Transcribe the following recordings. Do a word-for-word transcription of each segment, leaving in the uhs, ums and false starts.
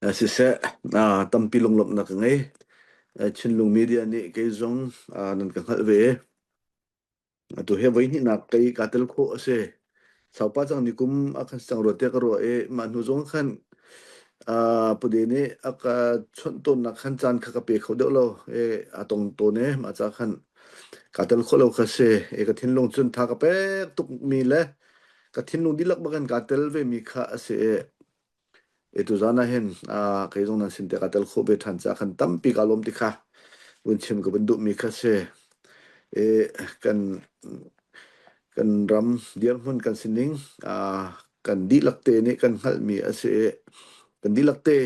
A siseh, a, tampi lunglawmhna ka ngei. A, Chinlung Media nih kei zong, a, nan ka hngalh ve. Atu hi a voi hnihnak kei ka tel khawh a si. Saupa cang nikum a khan cang rua te ka ruah e, mah hnu zong khan, a, Pu Deni a ka chawnh tawnnak khan caan kha ka pe kho deuh lo e, a tong tawn e, mah ca khan ka tel khawh lo kha si e, ka thinlung cun tha ka pek tuk mi le ka thinlung dihlak bangin ka tel ve mi kha a si e. E, tuzan ah hin, a, kei zong nan sin te ka tel khawh ve ṭhan ca khan tampi ka lawm ti kha vun chim ka vun duh mi kha si. E, kan, kan ram dirhmun kan sining, a, kan dihlak te nih kan hngalh mi a si e. Kan dihlak te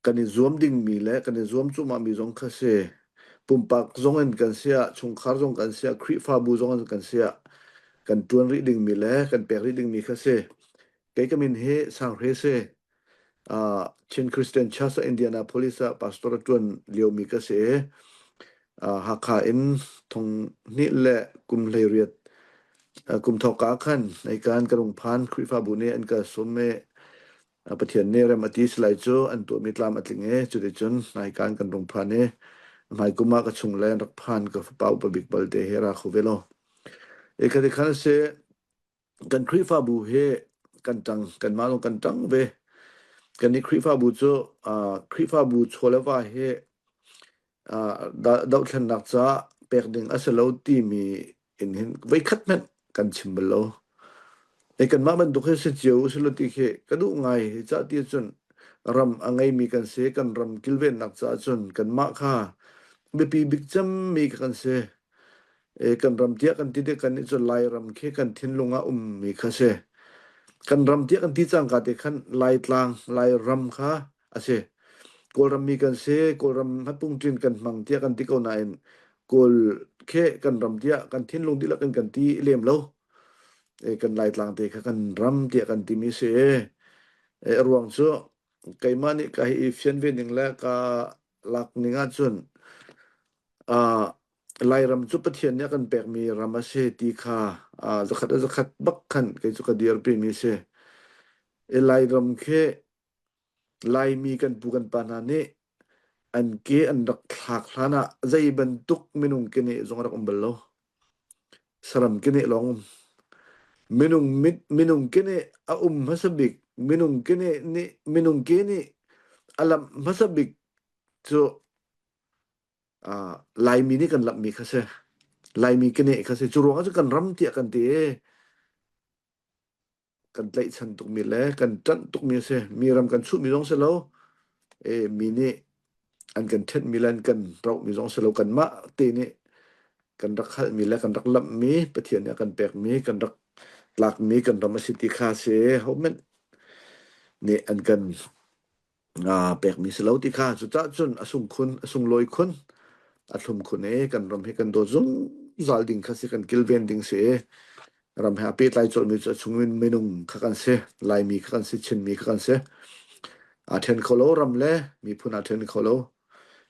kan i zuam ding mi le kan i zuam cuahmah mi zong kha si. Pumpak zongin kan si ah, chungkhar zong kan si ah, Khrihfabu zongin kan si ah, kan ṭuan rih ding mi le kan pek rih ding mi kha si. Kei ka min hi Sang Hre si. A, Chin Christian Church a Indianapolis ah pastor a ṭuan lio mi ka si. A, Hakha in thong hnih le kum hleiriat, a, kum thawk a khan ei kan ka rung phan, Khrihfabu nih an ka sawm e, a, Pathian nih rem a ti si lai cu an tuahmi tlam a tling e, cuticun ei kan kan rung phan e, hmai kum ah ka chung le an rak phan ka fapa upa bik palte he ra kho ve lo. E, kha ti khan a si, kan Khrihfabu he kan ṭang, kanmah zong kan ṭang ve. Kan i Khrihfabu cu, aa, Khrihfabu chawleva he, aa, da-, dohthlennak caah pek ding a si lo timi in hin voikhat hmanh kan chim bal lo. Ei, kanmah bantuk he si cio u si lo ti khi ka duh ngai. Hi caah ti cun ram a ngeimi kan si, kan ram kilvennak caah cun kanmah kha biapi bik cemmi kha kan si. E, kan ram tiah kan ti te kan nih cun Lairam khi kan thinlung ah ummi kha si. Kan ram tiah kan ti cangka te khan Laitlang, Lairam kha a si. Kawlram mi kan si, Kawlram hapung ṭin kan hmang tiah kan ti ko nain Kawl khi kan ram tiah kan thinlung dihlak in kan ti lem lo. E, kan Laitlang te kha kan ram tiah kan timi si. E, a ruang cu keimah nih ka hi fian ve ning le ka lak ning ahcun, aa, Lairam cu Pathian nih a kan pekmi ram a si ti kha, aa, zakhat a zakhat bak khan kei cu ka dirpi mi si. E, Lairam khi Laimi kan pu kan pa hna nih an ke an rak thlak hlan ah zei bantuk minung ke nih zong a rak um bal lo. Saram ke nih lawng um. Minung mit, minung ke nih a um hmasa bik, minung ke nih, nih, minung ke nih a lamh hmasa bik cu, aa, Laimi nih kan lamhmi kha si. Laimi ke nih kha si. Cu ruangah cu kan ram tiah kan ti. Kan tlaihchan tukmi le kan ṭanh tukmi a si. Mi ram kan chuhmi zong si lo. E, mi nih an kan ṭhenhmi le an kan rauhmi zong si lo. Kanmah te nih kan rak halhmi le kan rak lamhmi, Pathian nih a kan pekmi, kan rak tlakmi kan ram a si ti kha a si. Hohmanh nih an kan, aa, pekmi si lo ti kha. Cucaah cun a sung khun, a sunglawi khun, a thlum khun e, kan ram hi kan dawt zungzal ding kha si, kan kilven ding si e. Ram he a pehtlai colhmi cu a chungin minung kha kan si, Laimi kha kan si, Chinmi kha kan si. Aa ṭhen kho lo, ram le miphun aa ṭhen kho lo.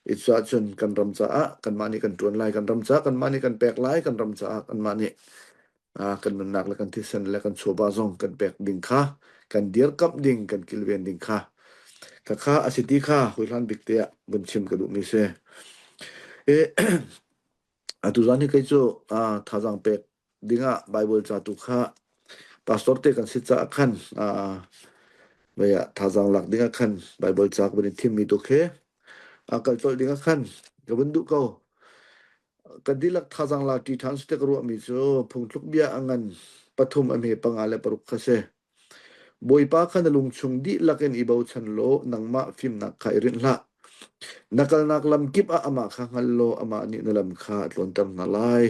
I cuah cun kan ram caah kanmah nih kan ṭuan lai, kan ram caah kanmah nih kan pek lai, kan ram caah kanmah nih, aa, kan nunnak le kan thisen le kan chawva zong kan pek ding kha, kan dirkamh ding, kan kilven ding kha, kha kha a si ti kha, huihlan bik te ah vun chim ka duhmi si. E, atu zan hi kei cu, aa, thazaang pek dingah Baibal ca tu kha pastor te kan si caah khan, aa, maya thazaang lak dingah khan Baibal ca ka vun i thimmi tu khi, aa, kal colh dingah khan ka vun duh ko. Kan dihlak thazaang lak ṭi ṭhan si te ka ruahmi cu phungthluk bia a ngan pathum a hme panga le paruk kha si. Bawipa kha na lungchung dihlak in i bochan law, nangmah fimnak kha i rinh hlah. Na kalnak lam kip ah amah kha hngal law, amah nih na lam kha a tluanter hna lai.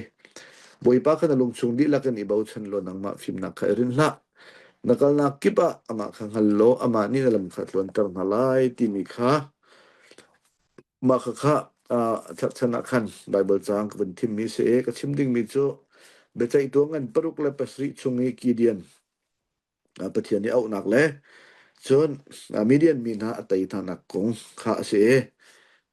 Bawipa kha na lungchung dihlak in i bochan law, nangmah fimnak kha i rinh hlah. Na kalnak kip ah amah kha hngal law, amah nih na lam kha a tluanter hna lai, timi kha mah kha kha, aa, thlachan ah khan Baibal caang ka vun thimmi si e. Ka chim dingmi cu Biaceihtu a ngan paruk le pasarih chung i Gideon, aa, Pathian i auhnak le cun, aa, Midian mi hna a tei hnanak kong kha a si e.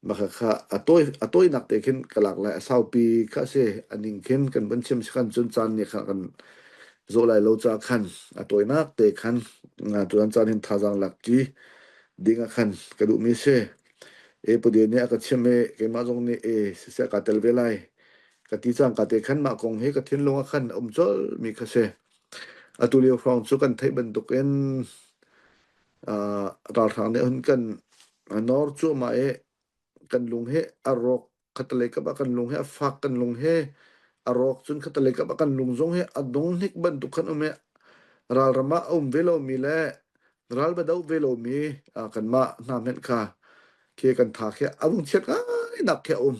Mah kha kha a tawi, a tawinak te khin ka lak lai, a saupi kha a si. A ning khin kan vun chim si khan cun caan nih kha kan zoh lai lo caah khan a tawinak te khan, aa, tuan caan hin thazaang lak ṭi ding a khan ka duhmi si. E, pu dia nih a ka chim e, keimah zong nih e, sisia ka tel ve lai. Ka ti cang ka te khan mah kong hi ka thinlung a khan a um colmi kha si. A tu lio hrawng cu kan theih bantukin, aa, ralhrang nih hun kan, a nor cuahmah e, kan lung hi a rawk khatalei kap ah kan lung hi a fak, kan lung hi a rawk cun khatalei kap ah kan lung zong hi a dong hnik bantuk khan um e. Ralram ah a um ve lomi le ral va doh ve lomi, aa, kanmah hna hmanh kha khi kan tha khi a vung chiat ngai nak khi a um.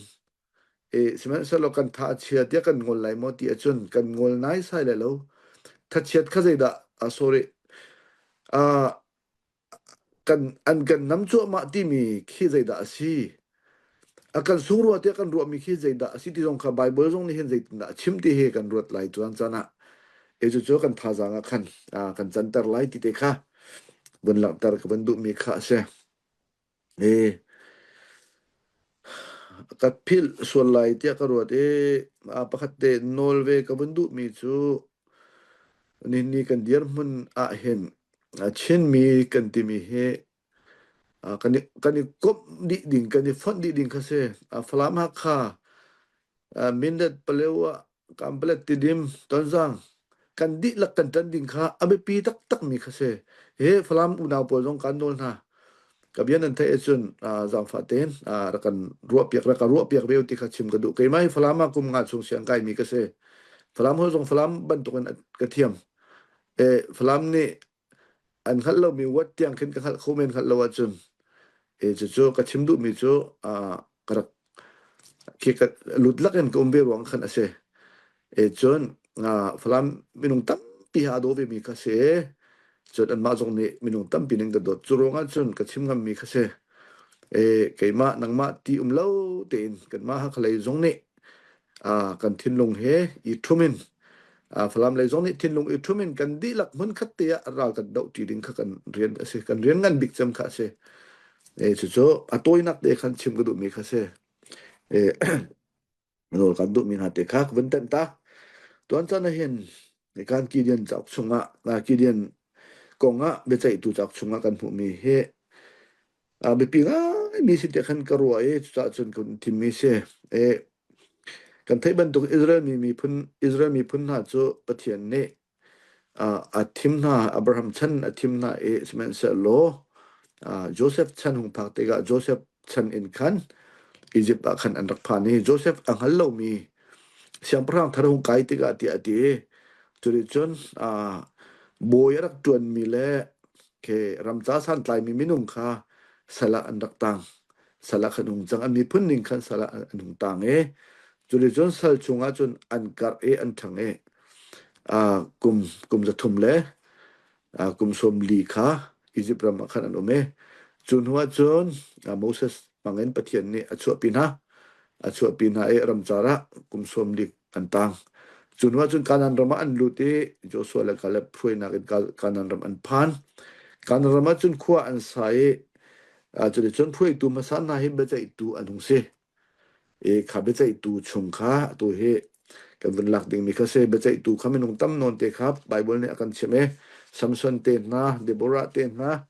E, sihmanhsehlaw kan tha a chia tiah kan ngol lai maw ti ahcun kan ngol nai sai lai lo. Thachiat kha zeidah, ah, sorry, ah, kan, an kan nam cuahmah timi khi zeidah a si? A kan sung ruah tiah kan ruahmi khi zeidah a si ti zong kha Baibal zong nih hin zeitindah a chim ti hi kan ruat lai tuan caan ah. E, cucu kan thazaang ah khan, ah, kan canter lai ti te kha vun langhter ka van duhmi kha a si. E, ka philh sual lai tiah ka ruat e, aa, pakhat te nawl ve ka vun duhmi cu nihin ni kan dirhmun ah hin, aa, Chinmi kan timi hi, aa, kan i, kan i komh dih ding, kan i fonh dih ding kha si. Aa, Falam Hakha, aa, Mindat, Paletwa, Kanpalet, Tidim, Tonzang, kan dihlak kan ṭan ding kha a biapi taktakmi kha si. He Falam unau pawl zong kan nawl hna. Ka bia nan theih ahcun, aa, zaangfah tein, aa, rak kan ruahpiak, rak ka ruahpiak ve u ti kha chim ka duh. Keimah hi Falam ah kum nga chung siang kaimi ka si. Falam holh zong Falam bantukin a, ka thiam. E, Falam nih an hngalh lomi wat tiang khin ka hngalh kho men hngalh lo ahcun, e, cucu ka chim duhmi cu, aa, ka rak khi ka lut lak in ka um ve ruang khan a si. E, cun, aa, Falam minung tampi ha a daw vemi kha si. Cun anmah zong nih minung tampi ning ka dawt. Cu ruangah cun ka chim ngammi kha si. E, keimah nangmah ti um lo tein kanmah Hakha lei zong nih, aa, kan thinlung he i ṭhum in, aa, Falam lei zong nih thinlung i ṭhum in kan dihlak hmunkhat te ah ral kan doh ṭi ding kha kan rian a si, kan rian ngan bik cem kha a si. E, cucu a tawinak te khan chim ka duhmi kha si. E, nawl kan duhmi hna te kha ka vun tanh ta. Tuan caan ah hin, e, kan Gideon cauk chungah, aa, Gideon kong ah biaceihtu cauk chungah kan hmuhmi hi, aa, biapi ngaimi si tiah khan ka ruah i, cucaah cun ka vun thimmi si. E, kan theih bantuk Israel mi, miphun, Israel miphun hna cu Pathian nih, aa, a thim hna, Abraham chan a thim hna i, sihmanhsehlaw, aa, Joseph chan hung phak tikah Joseph chan in khan Egypt ah khan an rak phan i, Joseph a hngal lomi siangpahrang thar hung kai tikah tiah a ti i, curi cun, aa, bawi a rak ṭuanmi le khi ramca santlaimi minung kha sal ah an rak tang. Sal ah khan hung cang, an miphun ning khan sal ah an hung tang i, curi cun sal chungah cun an karh i an ṭhang i, aa, kum, kum zathum le, aa, kum sawmli kha Egypt ram ah khan an um i, cu hnuah cun, aa, Moses hmangin Pathian nih a chuahpi hna, a chuahpi hna i ramcar ah kum sawmli an tang. Cu hnuah cun Kanaan ram ah an lut i Joshua le Kaleb hruainak in Ka-, Kanaan ram an phan. Kanaan ram ah cun khua an sa i, aa, cun, cun hruaitu hmasa hna hi biaceihtu an hung si. E, kha biaceihtu chung kha atu hi kan vun lak dingmi kha si. Biaceihtu kha minung tam nawn te kha Baibal nih a kan chim e. Samson te hna, Deborah te hna,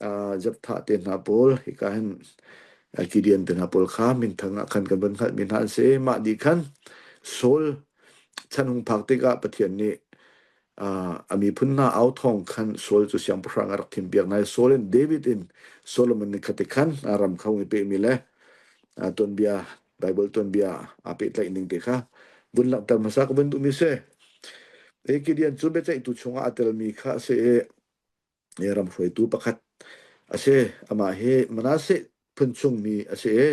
aa, Jephthah te hna pawl, hika hin, aa, Gideon te hna pawl kha minthang ah khan kan vun hngalhmi hna an si. Mah dih khan Saul chan hung phak tikah Pathian nih, aa, a miphun hna au thawng khan Saul cu siangpahrang a rak thimpiak hna i, Saul in David in Solomon nih kha te khan, aa, ram kha hung i pehmi le, aa, tuanbia, Baibal tuanbia aa pehtlaih ning te kha vun langhter hmasa ka vun duhmi si. E, Gideon cu biaceihtu chungah a telmi kha a si i, e, ramhruaitu pakhat a si. Amah hi Manasseh phun chungmi a si i,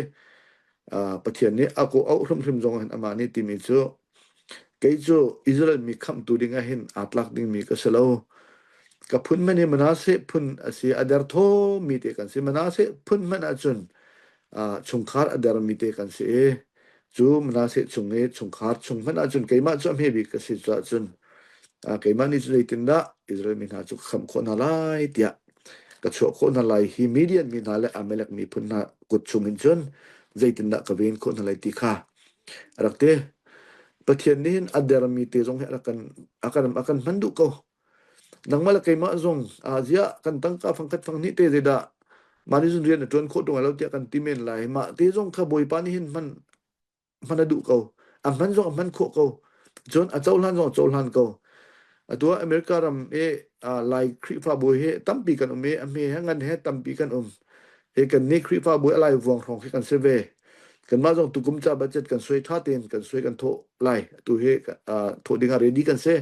aa, Pathian nih a ko auh hrimhrim zong ah hin amah nih timi cu, kei cu Israel mi khamhtu ding ah hin aa tlak dingmi ka si lo. Ka phun hmanh hi Manasseh phun a si, a der thawmmi te kan si. Manasseh phun hmanh ahcun, aa, chungkhar a dermi te kan si i, cu Manasseh chung i chungkhar chung hmanh ahcun keimah cu a hme bik ka si. Cucaah cun, aa, keimah nih cu zeitindah Israel mi hna cu ka khamh khawh hna lai tiah ka chuah khawh hna lai, hi Midian mi hna le Amalek miphun hna kut chung in cun zeitindah ka ven khawh hna lai ti kha a rak ti. Pathian nih hin a dermi te zong hi a kan, a kan, a kan hman duh ko. Nangmah le keimah zong, aa, ziah kan tangka fangkhat fanghnih te zeidah Mah nih cun rian a ṭuan khawh ṭung a lo tiah kan ti men lai. Mah te zong kha Bawipa nih hin hman, hman a duh ko. A hman zong a hman khawh ko. Cun a cohlan zong a cohlan ko. Atu ah America ram i, aa, Lai Khrihfabu hi tampi kan um i, a hme he ngan he tampi kan um. Hi kan nih Khrihfabu i a Lai vuang hrawng khi kan si ve. Kanmah zong tukum ca budget kan suai ṭha tein kan suai kan thawh lai. Atu hi, aa, thawh dingah ready kan si.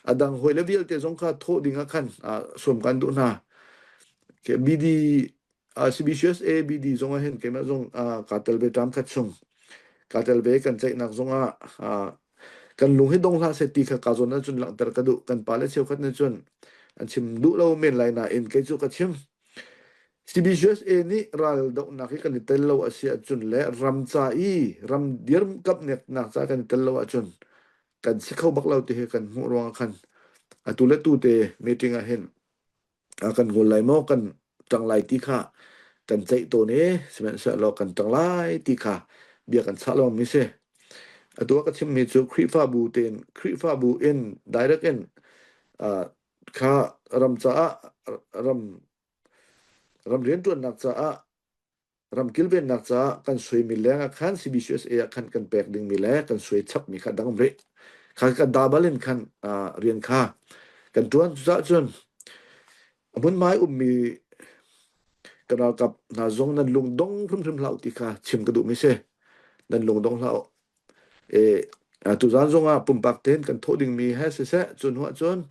A dang hawi le vialte zong kha thawh dingah khan, aa, sawm kan duh hna. Ke B D, aa, C B C U S A B D zong ah hin keimah zong, aa, ka tel ve ṭam khat chung. Ka tel ve kan ceihnak zong ah, aa, kan lung hi dong hlah seh ti kha ka zawn ahcun langhter ka duh. Kan pa le cheukhat nih cun an chim duh lo men lai nain kei cu ka chim. C B C U S A nih raldohnak hi kan i tel lo a si ahcun le ram ca i, ram dirkamh neknak ca kan i tel lo ahcun kan si kho bak lo ti hi kan hmuh ruangah khan atu le tute meeting ah hin, aa, kan ngol lai maw, kan ṭang lai ti kha kan ceih tawn i, sihmanhsehlaw kan ṭang lai ti kha bia kan chah lawngmi si. Atu ah ka chimmi cu Khrihfabu tein, Khrihfabu in direct in, aa, kha ram caah, ram, ram rianṭuannak caah, ram kilvennak caah kan suaimi lengah khan C B C U S A ah khan kan pek dingmi le kan suai chapmi kha dang rih. Kha ka double in khan, aa, rian kha kan ṭuan. Cucaah cun a hmunhma i ummi kan ralkap hna zong nan lungdong hrimhrim hlah u ti kha chim ka duhmi si. Nan lungdong hlah u. E, aa, tuzan zongah pumpak tein kan thawh dingmi he siseh, cun hua cun,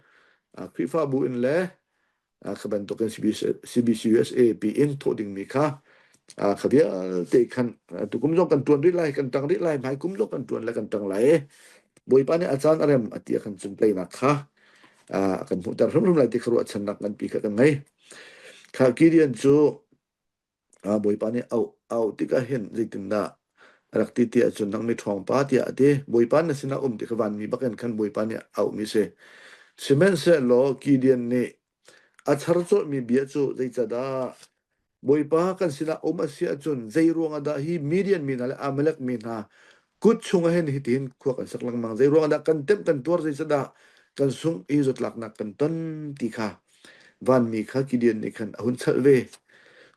aa, Khrihfabu in le, aa, kha bantukin C B C, C B C U S A pi in thawh dingmi kha, aa, kha vialte khan, aa, tukum zong kan ṭuan rih lai, kan ṭang rih lai, hmai kum zong kan ṭuan le kan ṭang lai. Bawipa nih a caan a rem a ti ah khan cun teinak kha, aa, kan hmuhter hrimhrim lai ti kha ruahchannak nganpi kha kan ngei. Kha Gideon cu, aa, Bawipa nih auh, auh tikah hin zeitindah a rak ti tiah cun, nang mi ṭhawngpa tiah a ti. Bawipa na sinah um ti kha vanmi bakin khan Bawipa nih auhmi si. Sihmanhsehlaw Gideon nih a char colhmi bia cu, zeicahdah Bawipa kan sinah um a si ahcun, zei ruangah dah hi Midian mi hna le Amalek mi hna kut chungah hin hitihin khua kan sak lengmang? Zei ruangah dah kan temh kan tuar, zeicahdah kan sung i zawtlaknak kan ton ti kha vanmi kha Gideon nih khan a hun chalh ve.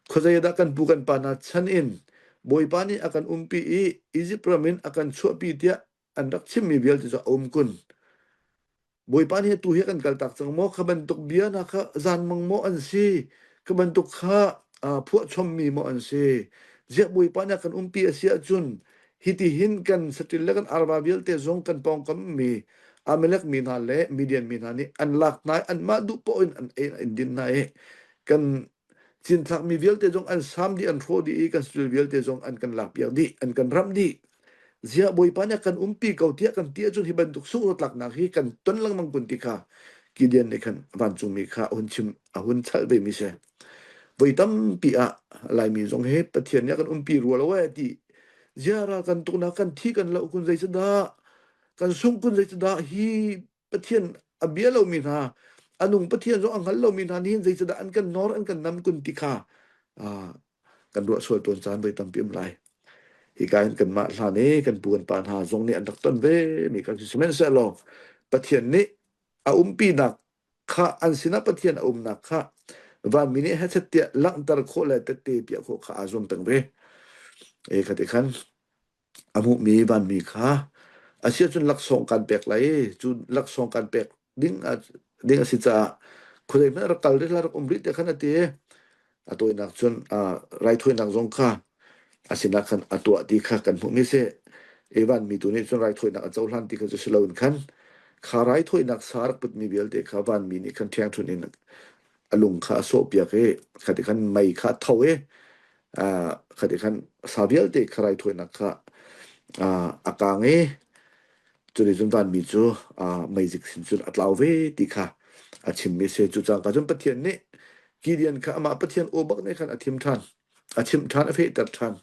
Khuazei ah dah kan pu kan pa hna chan in Bawipa nih a kan umpi i Izipt ram in a kan chuahpi tiah an rak chimmi vialte cu a um kun. Bawipa nih atu hi a kan kaltak cang maw? Kha bantuk bia hna kha zanmang maw an si? Kha bantuk kha, aa, phuahchommi maw an si? Ziah Bawipa nih a kan umpi a si ahcun, hitihin kan saṭil le kan arva vialte zong kan pawngkammi Amalek mi hna le Midian mi hna nih an lak hna i, anmah duh paoh in an ei, an din hna i, kan cinthlakmi vialte zong an sam dih, an hrawh dih i, kan saṭil vialte zong an kan lakpiak dih, an kan ramh dih. Ziah Bawipa nih a kan umpi ko tiah kan ti ahcun, hi bantuk sung zawtlaknak hi kan ton lengmang kun ti kha Gideon nih khan vancungmi kha a hun chim, a hun chalh vemi si. Voi tampi ah Laimi zong hi Pathian nih a kan umpi rua lo e ti, ziah ral kan tuknak, kan thi kan lo kun, zeicahdah kan sung kun, zeicahdah hi Pathian a bia lomi hna, a nung Pathian zong a hngal lomi hna nih hin zeicahdah an kan nor, an kan nam kun ti kha, aa, kan ruah sual tawn caan voi tampi um lai. Hika hin kanmah hlan i kan pu kan pa hna zong nih an rak ton ve mi kha si. Sihmanhsehlaw Pathian nih a umpinak kha, an sinah Pathian a umnak kha vanmi nih a hechet tiah langhter khawh le tette piak khawh kha aa zuam teng ve. E, khatikhan a hmuhmi vanmi kha a si ahcun laksawng kan pek lai. Cu laksawng kan pek ding a, ding a si caah, khuazei hmanh a rak kal rih hlah, rak um rih tiah khan a ti. A tawinak cun, aa, raithawinak zong kha a sinah khan a tuah ti kha kan hmuhmi si. E, vanmi tu nih cun raithawinak a cohlan ti kha cu si loin khan, kha raithawinak sa rak putmi vialte kha vanmi nih khan ṭhiangṭhunh in a lung kha a sawhpiak i, khatikhan mei kha a tho i, aa, khatikhan sa vialte kha raithawinak kha, aa, a kang i, cun i cun vanmi cu, aa, meizik sin cun a tlau ve ti kha a chimmi si. Cu cangka cun Pathian nih Gideon kha amah Pathian aw bak nih khan a thim ṭhan, a chimh ṭhan, a fehter ṭhan.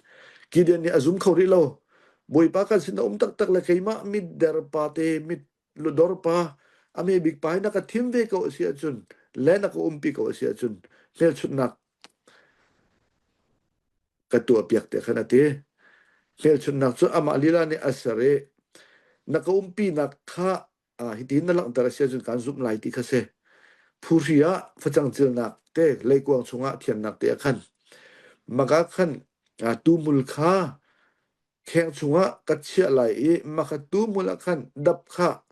Gideon nih a zum kho rih lo. Bawipa kan sinah um taktak le keimah mitderpa te, mit ludorpa, a hme bikpa hi na ka thim ve ko a si ahcun, le na ka umpi ko a si ahcun, hmelchunhnak ka tuahpiak tiah khan a ti. Hmelchunhnak cu amah lila nih a ser i, na ka umpinak kha, aa, hitihin na langhter a si ahcun kan zumh lai ti kha si. Phu hri ah facang cilnak te, leikuang chungah thiannak te a khan maka khan, aa, tumul kha kheng chungah ka chiah lai i, maka tumul ah khan dap kha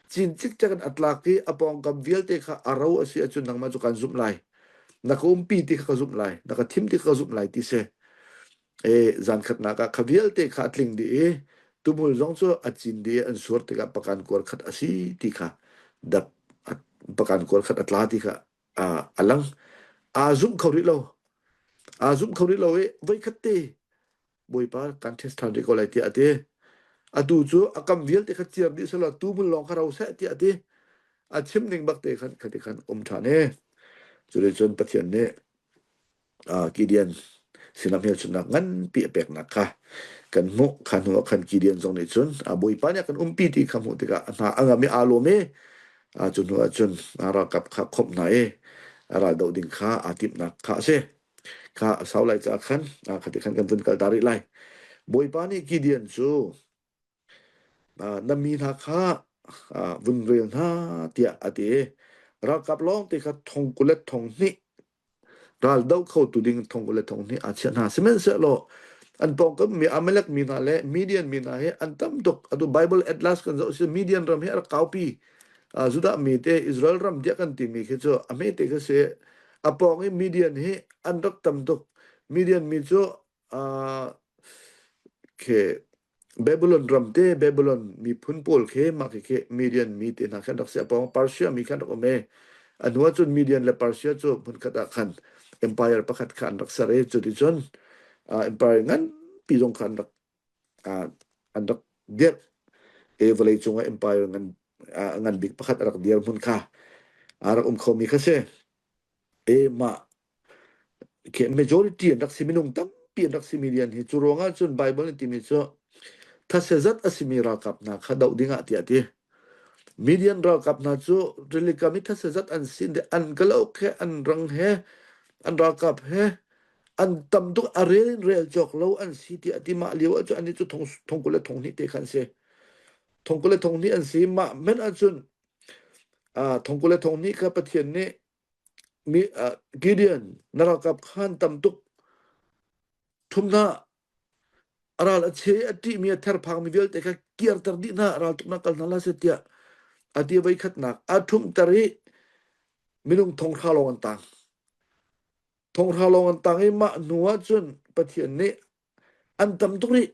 cin cikciak in a tlak i, a pawngkam vialte kha a ro a si ahcun nangmah cu kan zumh lai. Na ka umpi ti kha ka zumh lai, na ka thim ti kha ka zumh lai ti si. E, zan khatnak ah kha vialte kha a tling dih i, tumul zong cu a cin dih i, an suar tikah pakan kuar khat a si ti kha dap, a, pakan kuar khat a tla ti kha, aa, a lang. Aa zumh kho rih lo. Aa zumh kho rih lo i, voikhat te Bawipa kan test ṭhan rih ko lai, tiah a ti. Atu cu a kam vialte kha ciar dih seh law, tumul lawng kha ro seh, tiah a ti. A chim ning bak te khan, kha ti khan um ṭhan e. Cu ti cun Pathian nih, aa, Gideon sinah hmelchunhnak nganpi a peknak kha kan hmuh. Kha hnu ah khan Gideon zong nih cun, aa, Bawipa nih a kan umpi ti kha hmuh tikah a hna a ngam i aa lawm i, aa, cu hnu ah cun, aa, ralkap kha khomh hna i, aa, ral doh ding kha aa timhnak kha a si. Kha a sau lai caah khan, aa, kha ti khan kan vun kal ta rih lai. Bawipa nih Gideon cu, aa, na mi hna kha, aa, vun rel hna, tiah a ti. Ralkap lawngte kha thongkul le thonghnih, ral doh khotu ding thongkul le thonghnih aa chiah hna. Sihmanhsehlaw, an pawngkam mi Amalek mi hna le Midian mi hna hi an tam tuk. Atu Bible Atlas kan zoh si, Midian ram hi a rak kaupi. Aa, Judah mi te Israel ram tiah kan timi khi cu a hmete kha si. A pawng i Midian hi an rak tam tuk. Midian mi cu, aa, khi Babylon ram te, Babylon miphun pawl khi mah khi, khi Midian mi te hna khan rak si, a pawng Persia mi khan rak um e. A hnu ah cun Midian le Persia cu hmunkhat ah khan empire pakhat khan rak ser e. Cuticun, aa, empire nganpi zong khan rak, aa, an rak dirh. E, vawlei cungah empire ngan, aa, ngan bik pakhat a rak dir hmun kha aa rak um khomi kha si. E, mah khi majority an rak si, minung tampi an rak si Midian hi. Cu ruangah cun Bible nih timi cu thase zat a simi ralkap hna kha doh dingah tiah a ti. Midian ralkap hna cu rilikam i thase zat an si, an ka lo khi an rang he, an ralkap he, an tam tuk, a rel in rel cawk lo an si, tiah a ti. Mah lio ah cun annih cu thong, thongkul le thonghnih te khan si. Thongkul le thonghnih an si. Mah hmanh ahcun, aa, thongkul le thonghnih kha Pathian nih mi, aa, Gideon, na ralkap khan tam tuk, ṭhum hna, a ral a che a ṭihmi, a therphangmi vialte kha kiarter dih hna, raltuknak kal hna hlah seh, tiah a ti. Voikhatnak a ṭhumhter i minung thonghra lawng an tang. Thonghra lawng an tang i mah hnu ahcun Pathian nih an tam tuk rih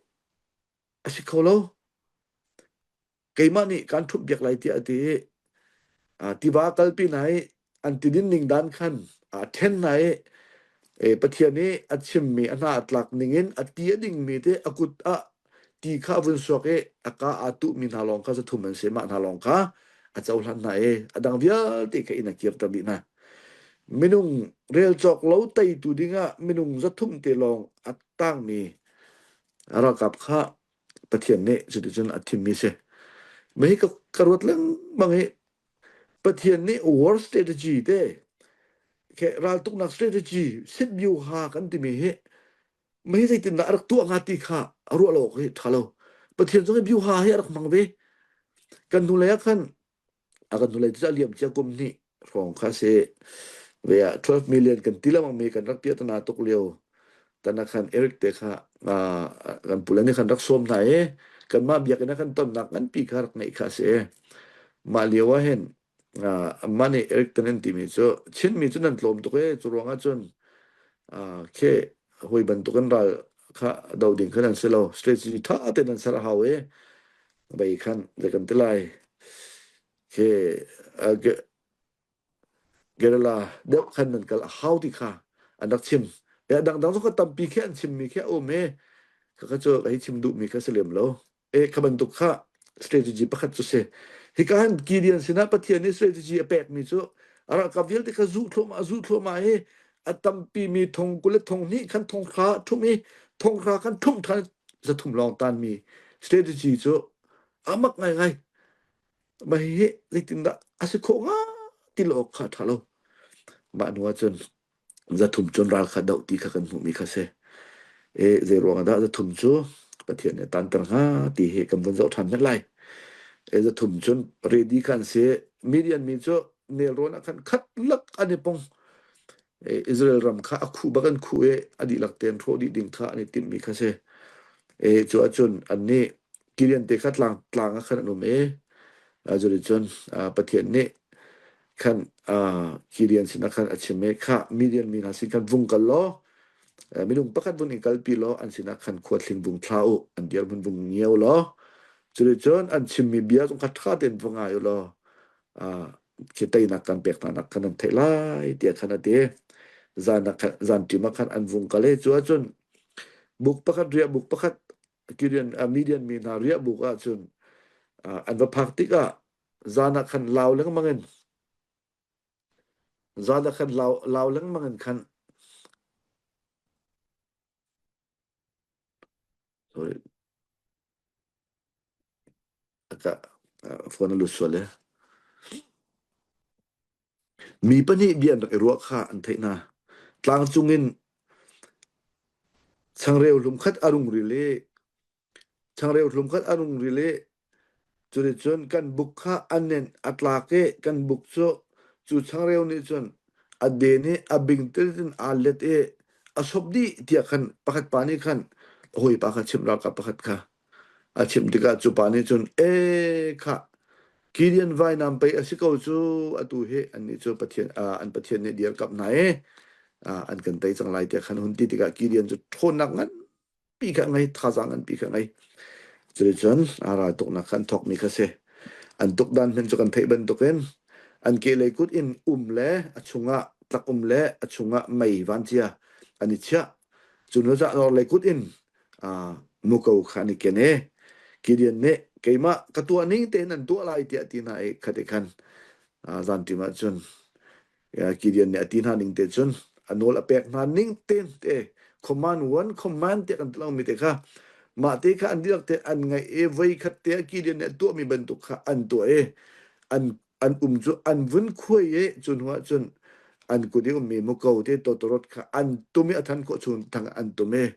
a si kho lo. Keimah nih kan ṭhumhpiak lai, tiah a ti i, aa, tiva kalpi hna i an tidin ning dan khan aa ṭhen hna i, e, Pathian nih a chimmi, a hna a tlak ning in a ti a dingmi te a kut ah ti kha a vun suak i a ka aa tuhmi hna lawng kha zathum an si, mah hna lawng kha a cohlan hna i a dang vialte kha in a kirter dih hna. Minung rel cawk lo teitu dingah minung zathum te lawng a tangmi a ralkap kha Pathian nih cuticun a thimmi si. Mah hi ka, ka ruat lengmang i Pathian nih war strategy te, khi raltuknak strategy, sit byuha kan timi hi, mah hi zeitindah a rak tuah hnga ti kha a ruah lo hi ṭha lo. Pathian zong hi byuha hi a rak hmang ve. Kan hnulei ah khan, a kan hnulei cu a liam cia kum hnih hrawng kha si ve ah, twelve million kan ti lengmang mi kan rak piah tan a tuk lio. Tan ah khan Eric te kha, aa, kan pu le nih khan rak sawm hna i, kanmah biakinn ah khan tonnak nganpi kha rak ngeih kha si. Mah lio ah hin, aa, amah nih Eric tan in timi cu, Chinmi cu nan tlawm tuk e, cu ruangah cun, aa, khi hoi bantuk in ral kha doh ding kha nan si lo, strategy ṭha te nan ser a hau e. Bei khan zei kan ti lai. Khi, aa, ge-, guerrilla deuh khan nan kal a hau ti kha an rak chim. E, a dangdang zong kha tampi khi an chimmi khi a um e. Kha, kha cu ka hi chim duhmi kha si lem lo. E, kha bantuk kha strategy pakhat cu si. Hika hin Gideon sinah Pathian nih strategy a pekmi cu a ralkap vialte kha zuh thluahmah, zuh thluahmah i a tampi mi thongkul le thonghnih khan thonghra ṭhumh i thonghra khan ṭhumh ṭhan zathum lawng tanmi strategy cu a mak ngaingai. Mah hi zeitindah a si khawh hnga ti lo kha ṭha lo. Mah hnu ahcun zathum cun ral kha doh ti kha kan hmuhmi kha si. E, zei ruangah dah zathum cu Pathian nih a tanter hnga ti hi kan vun zoh ṭhan hmanh lai. E, zathum cun ready kha an si. Midian mi cu nelrawn ah khan khat lak an i pong. eh, Israel ram kha a khuh bak an khuh e, a dihlak ten hrawh dih ding kha an i timh mi kha si. Eh, cu ahcun annih Gideon te kha tlang, tlang ah khan an um e. Ah, cuticun, ah, Pathian nih khan, ah, Gideon sinah khan a chim e, kha Midian mi hna sin khan vung kal law, eh, minung pakhat vun in kalpi law, an sinah khan khuathling vung thla u, an dirhmun vung ngiau law. Cuticun an chimmi bia zong kha ṭha tein va ngai u law, ah, khi teinak kan pek hna nak khan an theih lai, tiah khan a ti. Zan ah khan, zan ṭim ah khan an vung kal e. Cu ahcun buk pakhat, riah buk pakhat, Gideon, ah, Midian mi hna riah buk ah cun, ah, an va phak tikah zan ah khan lau lengmang in, zan ah khan lau, lau lengmang in khan, sorry. A ka, ah, phone a lut sual le. Mi pahnih bia an rak i ruah kha an theih hna. Tlang cungin changreu hlum khat a rung ril i, changreu hlum khat a rung ril i, cuticun kan buk kha a nen a tlak i, kan buk cu cu changreu nih cun a den i a bingtir in aa let i a sop dih, tiah khan pakhat pa nih khan a hawipa kha chimh ralkap pakhat kha a chimh tikah cu pa nih cun, "E kha, Gideon vainam pei a si ko cu, atu hi annih cu Pathian, aa, an Pathian nih dirkamh hna i, aa, an kan tei cang lai," tiah khan hun ti tikah Gideon cu ṭhawnnak nganpi kha a ngei, thazaang nganpi kha a ngei. Cuticun, aa, raltuknak kha an thawkmi kha si. An tukdan hmanh cu kan theih bantukin an kehlei kut in um le a chungah tlak um le a chungah mei van cia an i chiah. Cun hnuah nawr lei kut in, aa, muko kha an i ken e. Gideon nih, "Keimah ka tuah ning tein an tuah lai," tiah ti hna i khat i khan, aa, zan ṭim ah cun, aa, Gideon nih a ti hna ning te cun a nawl a pek hna ning tein te, command, one command tiah kan ti lo mi te kha, mah te kha an dihlak tein an ngaih e. Voi khat te ah Gideon nih a tuahmi bantuk kha an tuah e. An an um cu an vun khuai i, cu hnuah cun an kut i ummi muko te, totorot kha an tum i a than khawh chung thang an tum i.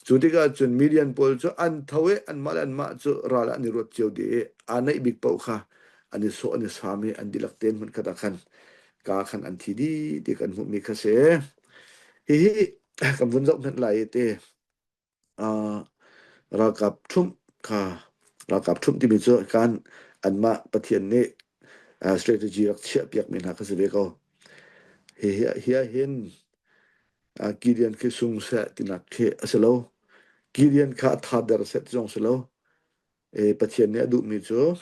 Cu tikah cun Midian pawl cu an tho i anmah le anmah cu ral ah an i ruat cio dih i, aa naih bik paoh kha an i sawh, an i sam i an dihlak tein hmunkhat ah khan kaa khan an thi dih ti kan hmuhmi kha si. Hihi kan vun zoh hmanh lai i te. Aa, ralkap ṭhumh kha, ralkap ṭhumh timi cu kan anmah Pathian nih, aa, strategy rak chiahpiakmi hna kha si ve ko. Hi, hi, hi hin, aa, Gideon khi sung seh tinak khi a si lo. Gideon kha a thader seh ti zong si lo. E, Pathian nih a duhmi cu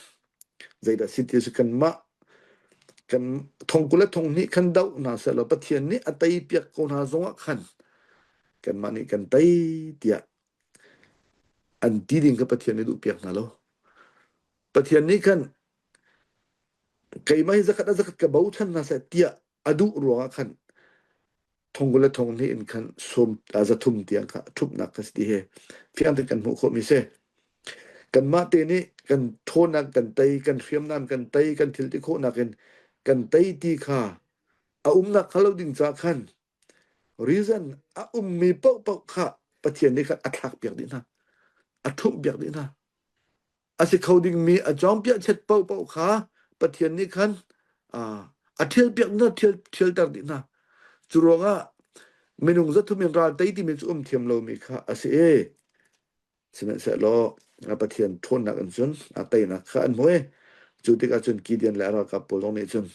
zeidah si ti si, kanmah, kan thongkul le thonghnih kan doh hna sehlaw, Pathian nih a tei piak ko hna zongah khan kanmah nih kan tei tiah an ti ding kha Pathian nih duh piak hna lo. Pathian nih khan keimah hi zakhat a zakhat ka bochan hna seh tiah a duh ruangah khan thongkul le thonghnih in khan sawm, aa, zathum tiang kha ṭhumhnak kha si ti he. Fiang tein kan hmuh khawhmi si. Kanmah te nih kan ṭhawnnak kan tei, kan hriamnam kan tei, kan thil ti khawhnak in kan tei ti kha a umnak kha lo ding caah khan reason a ummi paohpaoh kha Pathian nih khan a thlak piak dih hna, a ṭhumh piak dih hna. A si kho dingmi a cawnpiak chet paohpaoh kha Pathian nih khan, aa, a ṭhial piak dih hna, ṭhial, ṭhialter dih hna. Cu ruangah minung zathum in ral tei timi cu um thiam lomi kha a si e. Sihmanhsehlaw, aa, Pathian ṭhawnnak in cun, aa, teinak kha an hmu e. Cu tikah cun Gideon le a ralkap pawl zong nih cun,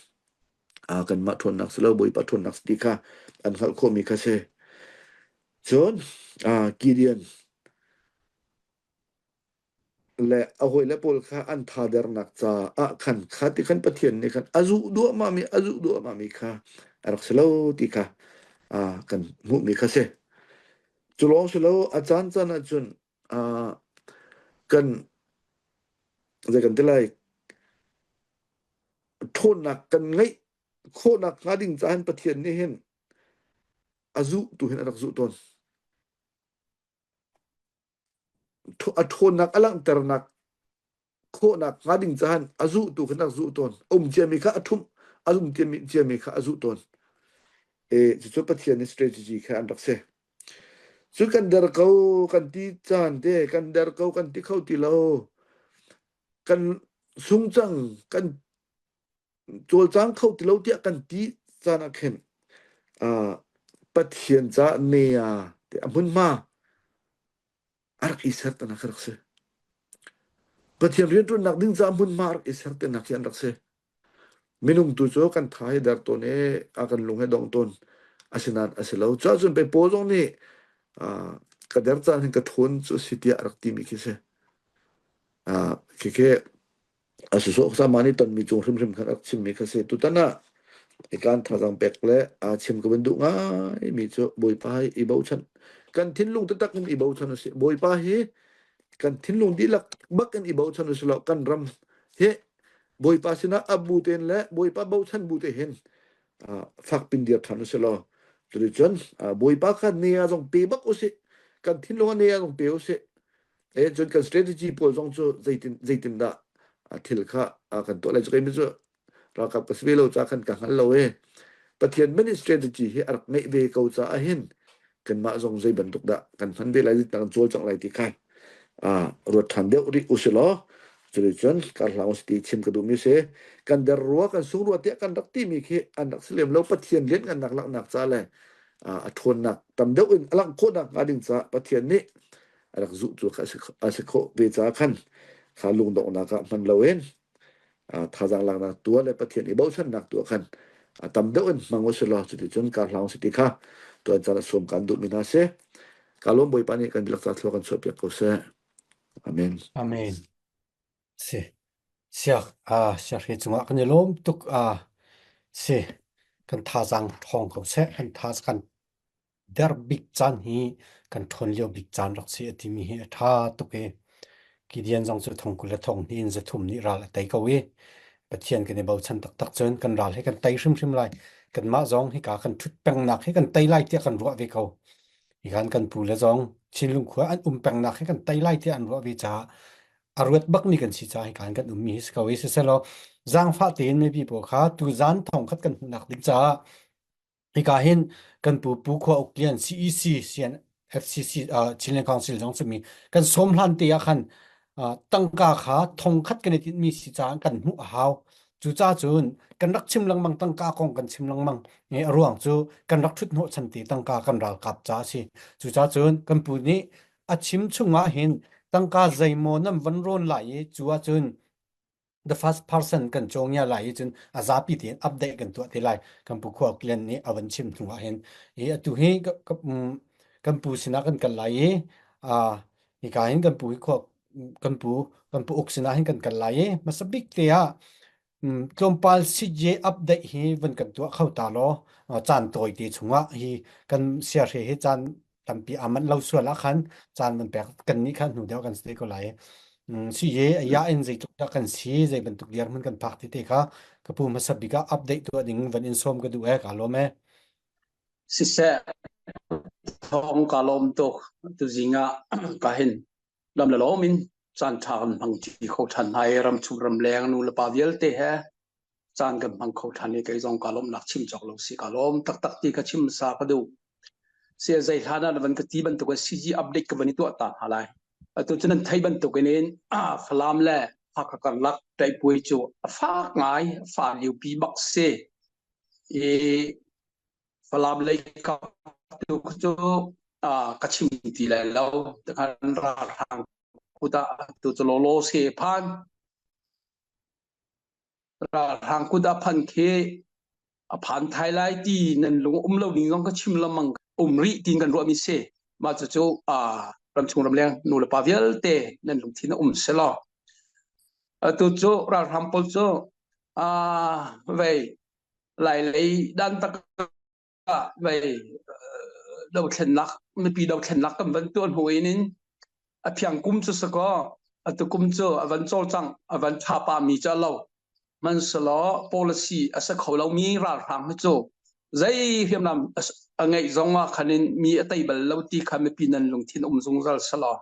aa, kanmah ṭhawnnak si lo, Bawipa ṭhawnnak si ti kha an hngalh khawhmi kha si. Cun, aa, Gideon le a hawile pawl kha an thadernak caah khan kha ti khan Pathian nih khan a zuh duahmahmi, a zuh duahmahmi kha a rak si lo ti kha, aa, kan hmuhmi kha si. Cu lawng si lo, a caan caan ah cun, aa, kan, zei kan ti lai, ṭhawnnak kan ngeih khawhnak hnga ding caah hin Pathian nih hin a zuhtu hin a rak zuh tawn. Ṭhu-, a ṭhawnnak a langhternak khawhnak hnga ding caah hin a zuhtu khin a rak zuh tawn. A um ciami kha a ṭhumh, a um ciami, ciami kha a zuh tawn. E, cucu Pathian nih strategy kha an rak si. Cu kan der ko kan ti caan te, kan der ko kan ti kho ti lo, kan sungcang kan cawlcang kho ti lo tiah kan ti caan ah khin, aa, Pathian ca nei a, ti a hmunhma a rak i sertenak a rak si. Pathian rianṭuannak ding caah hmunhma a rak i sertenak hi an rak si. Minung tu cu kan tha hi der tawn i a kan lung he dong tawn a si nain a si lo. Cuahcun pei pawl zong nih, aa, ka der caan hin ka ṭhawn cu si tiah a rak timi khi si. Aa, khi khi a si sawh kha mah nih tonmi cung hrimhrim khan a rak chimmi kha si. Tutan ah i kan thazaang pek le aa chim ka van duh ngaimi cu Bawipa hi i bochan. Kan thinlung taktak in i bochan u sih. Bawipa hi kan thinlung dihlak bak in i bochan u si lo. Kan ram hi Bawipa sinah a bu tein le Bawipa bochan bu te hin, aa, fak pin dir ṭhan u si lo. Cuticun, aa, Bawipa kha nei a zong pe bak u sih. Kan thinlung a nei a zong pe u sih. Eh, cun kan strategy pawl zong cu zeitin, zeitindah, aa, thil kha, aa, kan tuah lai cu keimah cu ralkap ka si ve lo caah khan ka hngal lo eh. Pathian man i strategy hi a rak ngeih ve ko caah hin kanmah zong zei bantuk dah kan hman ve lai, zeitindah kan cawlcangh lai ti kha, aa, ruat ṭhan deuh rih u si law. Cuticun karhlang u si ti chim ka duhmi si. Kan der rua, kan sung rua tiah kan rak timi khi an rak si lem lo. Pathian lianngannak langhnak ca le, aa, a ṭhawnnak tam deuh in a langh khawhnak hnga ding caah Pathian nih a rak zuh cu kha a si, a si khawh ve caah khan kha lungdonghnak ah hman loin, aa, thazaang laknak tuah le Pathian i bochannak tuah khan, aa, tam deuh in hmang u si law. Cuticun karhlang u si ti kha tuan caan a sawm kan duhmi hna si. Ka lawm Bawipa nih kan dihlak ca thluachuah kan chuahpiak ko seh. Amen. Amen. Si. Siak, aa, siak hi cungah kan i lawm tuk, aa, si. Kan thazaang ṭhawng ko seh, kan tha kan der bik caan hi kan ṭhawn lio bik caan rak si a timi hi a ṭha tuk i, Gideon zong cu thong kul le thong hnih in zathum nih ral a tei ko i, Pathian kan i bochan taktak cun kan ral hi kan tei hrimhrim lai. Kanmah zong hika kan ṭhut pengnak hi kan tei lai tiah kan ruah ve ko. Hi kan kan pu le zong Chinlung khua an um pengnak hi kan tei lai tiah an ruah ve caah a ruat bakmi kan si caah hi kan kan ummi hi si ko i, siseh law, zaangfah tein mipi pawl kha tuzan thongkhat kan hmuhnak ding caah, hika hin kan pu Pu Khua Uk Lian, C E C, C N F C C, aa, Chinland Council zong cumi kan sawm hlan te ah khan, aa, tangka kha thongkhat kan i tinhmi si caah kan hmuh a hau. Cucaah cun kan rak chim lengmang, tangka kong kan chim lengmang. Nge a ruang cu kan rak ṭhuthnawh chan te tangka kan ralkap ca a si. Cucaah cun kan pu nih a chim chungah hin tangka zeimaw nan van rawn lai i, cu ahcun the first person kan cawngia lai i cun a zapi tein update kan tuah te lai. Kan pu Khua Uk Lian nih a van chim hnu ah hin, i atu hi ka, ka, um, kan pu sinah kan kal lai i, aa, hika hin kan pu hi khua, kan pu, kan pu Uk sinah hin kan kal lai i, hmasa bik te ah, um, tlawmpal C J update hi van kan tuah kho ta law, aa, caan tawi te chungah hi kan siahre hi caan tampi aa manh lo sual ah khan caan van pek kan nih kha hnu deuh kan si ko lai. Um, C J a ya in zeitluk dah kan si, zei bantuk dirhmun kan phak ti te kha ka pu hmasa bik ah update tuah ding van in sawm ka duh e, ka lawm e. Siseh, thawng ka lawm tuk, tuzing ah ka hin lam le lawm in caan ṭha kan hmang ti kho ṭhan hna i, ramchung ramleng nu le pa vialte he caan kan hmang kho ṭhan i, kei zong ka lawmhnak chim cawk lo si, ka lawm taktak ti ka chim sa ka duh. Si a zei hlan ah na van ka ti bantuk in C G update ka van i tuah ta hna lai. Atu cu nan theih bantuk in, in, ah, Falam le Hakha karlak ṭaihpuai cu a fak ngai, a fa liopi bak si. I Falam lei kap tu cu, aa, ka chim ti lai lo. Takhan ralhrang kut ah tu cu lawlaw si phan. Ralhrang kut ah phan khi a phan thai lai ti nan lung um lo ding zong ka chim lengmang, um rih tiin kan ruahmi si. Mah cucu, aa, ramchung ramleng nu le pa vialte nan lungthin a um seh law. Atu cu ralhrang pawl cu, aa, vei, Lai lei dan tak ah vei, aa, dothlennak, mipi dothlennak kan van tuah hnu in, in a phiang kum cu si ko, atu kum cu a van cawlcangh, a van ṭha pahmi cu a lo. Hmanhsehlaw policy a si kho lomi ralhrang hi cu zei hriamnam a s-, a ngeih zongah khan in mi a tei bal lo ti kha mipi nan lungthin um zungzal si law.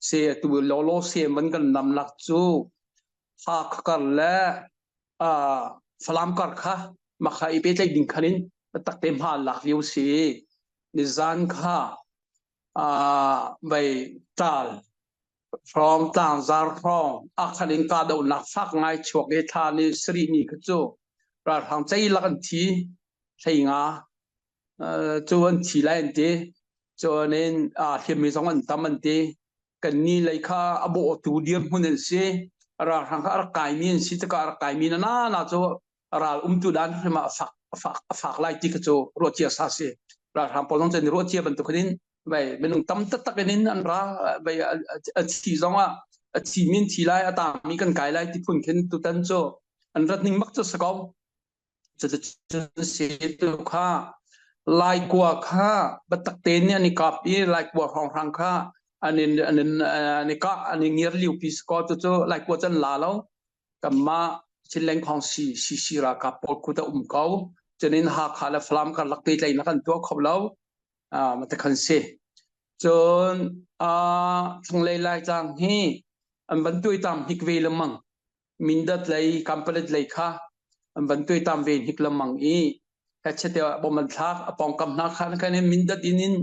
Si atu lawlaw si van kan namnak cu Hakha kar le, aa, Falam kar kha mah kha i pehtlaih ding khan in takte hma lak lio si. Nizan kha, aa, vei ṭal hrawng, tlangzar hrawng ah khan in kahdohnak fak ngai chuak i, thla ni sarih ni kha cu ralhrang ceilak an thi, hleinga cu an thi lai an ti. Cun in, aa, hliammi zong an tam an ti. Kannih lei kha a bawhtu dirhmun an si. Ralhrang kha a rak kaimi an si, cakah a rak kaimi na, na, na cu ral umtu dan hrim ah a fak, a fak, a fak lai ti kha cu ruahcia sa si. Ralhrang pawl zong cun ruahcia bantuk khan in, vai, minung tam taktak in, in an ra, vai, a, a, a thi zong ah, a thimi an thi lai, a tami kan kai lai ti phun khin tutan cu an rat ning mak cu si ko. Cuticun si tu kha, laikua kha, batak te nih an i kap i, laikua hrawnghrang kha, an in, an in, an i kah, an i ngir liupi si ko, cucu laikua can la lo. Kanmah Chinleng khawng si, si, si ralkap pawl kut a um ko. Cun in Hakha le Falam karlak te tlaihnak kan tuah kho lo. Aa, mah te khan si. Cun, aa, thlanglei Laitlang hi an van tuaitam hnik ve lengmang. Mindat lei, Kanpalet lei kha an van tuaitam ve hnik lengmang i, hachete bawm an thlak, a pawngkam hna khan, khan in Mindat in, in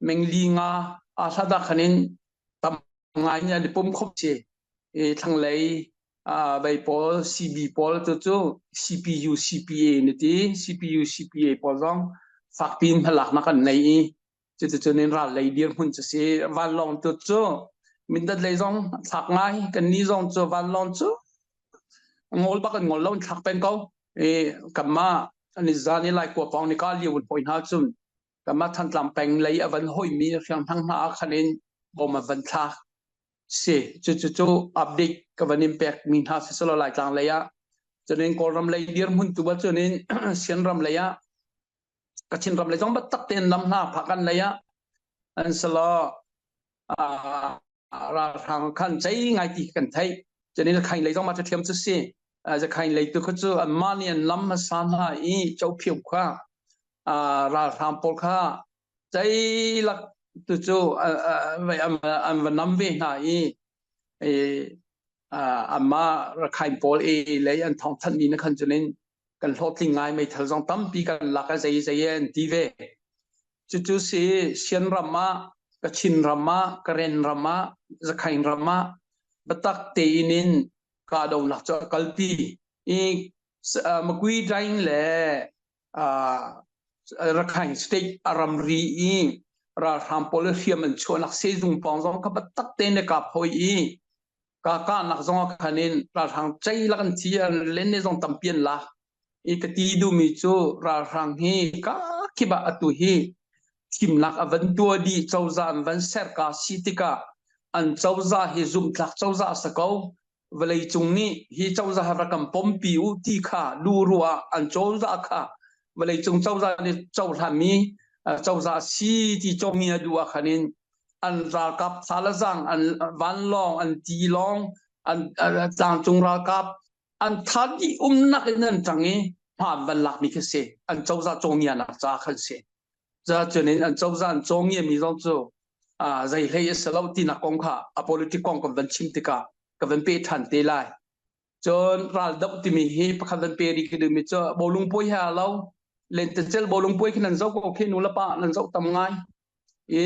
mengli nga aa hlat ah khan in tam ngai nih an i pum khawh si. I thlanglei, aa, vei pawl, C B pawl, cucu C P U, C P A nih ti, C P U, C P A pawl zong fakpi in hmalaknak an nei i, cuticun in ral lei dirhmun cu si. Vanlawng tu cu Mindat lei zong thlak ngai, kannih zong cu vanlawng cu ngol bak an ngol lo, an thlak peng ko. I kanmah nizan i laikua pawng nih kah lio an hoi hna cun, kanmah Thantlang peng lei a van hoihmi hriamhrang hna ah khan in bawm a van thlak si. Cucu cu update ka van in pekmi hna si selaw Laitlang lei ah. Cun in Kawlram lei dirhmun tu ah cun in Shan ram lei ah, Kachin ram lei zong biatak tein lam hna phak an lei ah an selaw, aa, ralhrang khan cei ngai ti kan theih. Cun in Rakhine lei zong mah ṭhiam cu si. Aa, Rakhine lei tu kha cu anmah nih an lam hmasa hna i, Cophio kha, aa, ralhrang pawl kha ceilak tu cu, aa, aa, an, an, an va nam ve hna i, i, aa, anmah Rakhine pawl i lei an thawngthanhmi na khan cun in kan hlawhtling ngai, meithal zong tampi kan lak a zei zei an ti ve. Cucu si, Shan ram ah, Kachin ram ah, Karen ram ah, Rakhine ram ah biatak tein in kahdohnak cu a kalpi i, s-, aa, Magway Daing le, aa, Rakhine State a ramri i ralhrang pawl i hriam an chuahnak sehzung pawng zong kha biatak tein a kap hoi i, ka kahnak zong ah khan in ralhrang ceilak an thi, an len nih zong tampi an lak. I ka ti duhmi cu ralhrang hi ka kip ah atu hi thimnak a van tuah dih, cozah an van serka si tikah an cozah hi zumhtlak cozah a si ko. Vawleicung nih hi cozah rak kan pompi u ti kha duh ruah ah an cozah kha vawleicung cozah nih cohlanmi, aa, cozah a si ti cawngia duh ah khan in an ralkap tha le zang, an vanlawng, an tilawng, an, an tlangcung ralkap, an tha dih umnak in an ṭang i hma an van lakmi kha si, an cozah cawngianak caah khan si. Cucaah cun in an cozah an cawngiami zong cu, aa, zei hlei a si lo tinak kong kha a politic kong kan van chim tikah ka van peh ṭhan te lai. Cun raldoh timi hi pakhat van pe rih ka duhmi cu bawlung puai he aa lo. Lentecel bawlung puai khin nan zoh ko khi nu le pa nan zoh tam ngai. I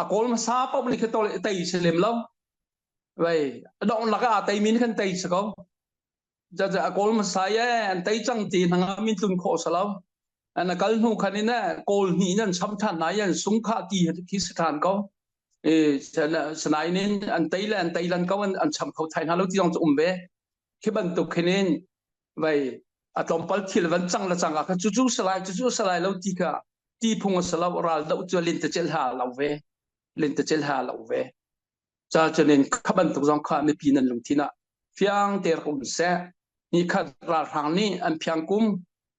a kawl hmasa paoh nih kha tei si lem lo. Vai, a donghnak ah aa teimi nih khan tei si ko. Cucaah a kawl hmasa i an tei cang ti hnangah min tlun khawh si lo. An a kal hnu khan in a kawl hnih in an cham ṭhan hna i an sung kha ti khi si ṭhan ko. I, sana-, sanain in an tei le an tei lan ko, an, an cham kho thai hna lo ti zong cu um ve. Khi bantuk khin in, vai, a tlawmpal thil van cang le cang ah kha cucu si lai, cucu si lai lo ti kha ti phung a si lo, raldoh cu a lentecel hla lo ve, lentecel hla lo ve. Cucaah cun in kha bantuk zong kha mipi nan lungthin ah fiang te rak um seh. Nikhat ralhrang nih an phiang kum,